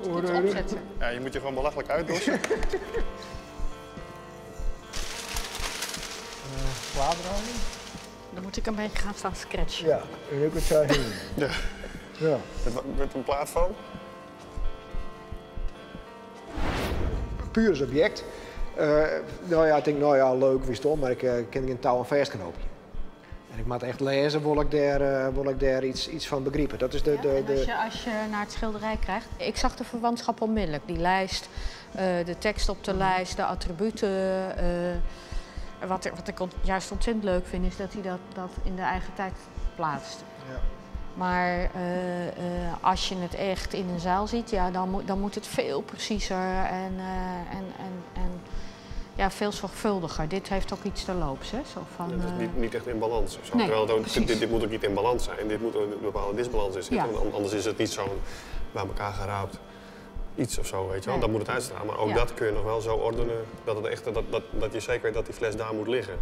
Moet ik iets opzetten? Ja, je moet je gewoon belachelijk uitdossen. Plaatruiming? Dan moet ik een beetje gaan staan scratchen. Ja, en ik het zo heen. Ja. Ja. Met een plaat van? Puur als object. Nou ja, ik denk, nou ja, leuk, wist wel, maar ik ken geen touw en vastknoopje. En ik moet echt lezen, wil ik daar iets van begrijpen. Dat is Ja, en de als je naar het schilderij krijgt, ik zag de verwantschap onmiddellijk. Die lijst, de tekst op de lijst, de attributen. Wat ik juist ontzettend leuk vind, is dat hij dat in de eigen tijd plaatst. Maar als je het echt in een zaal ziet, ja, dan moet het veel preciezer en veel zorgvuldiger. Dit heeft ook iets terloops, hè? Zo van, Ja, het is niet echt in balans. Of zo. Nee, Terwijl het ook, precies. dit moet ook niet in balans zijn. Dit moet een bepaalde disbalans in zitten. Want anders is het niet zo'n bij elkaar geraapt iets of zo, weet je wel. Dat moet het uitstaan. Maar ook dat kun je nog wel zo ordenen dat, het echt, dat, dat, dat je zeker weet dat die fles daar moet liggen.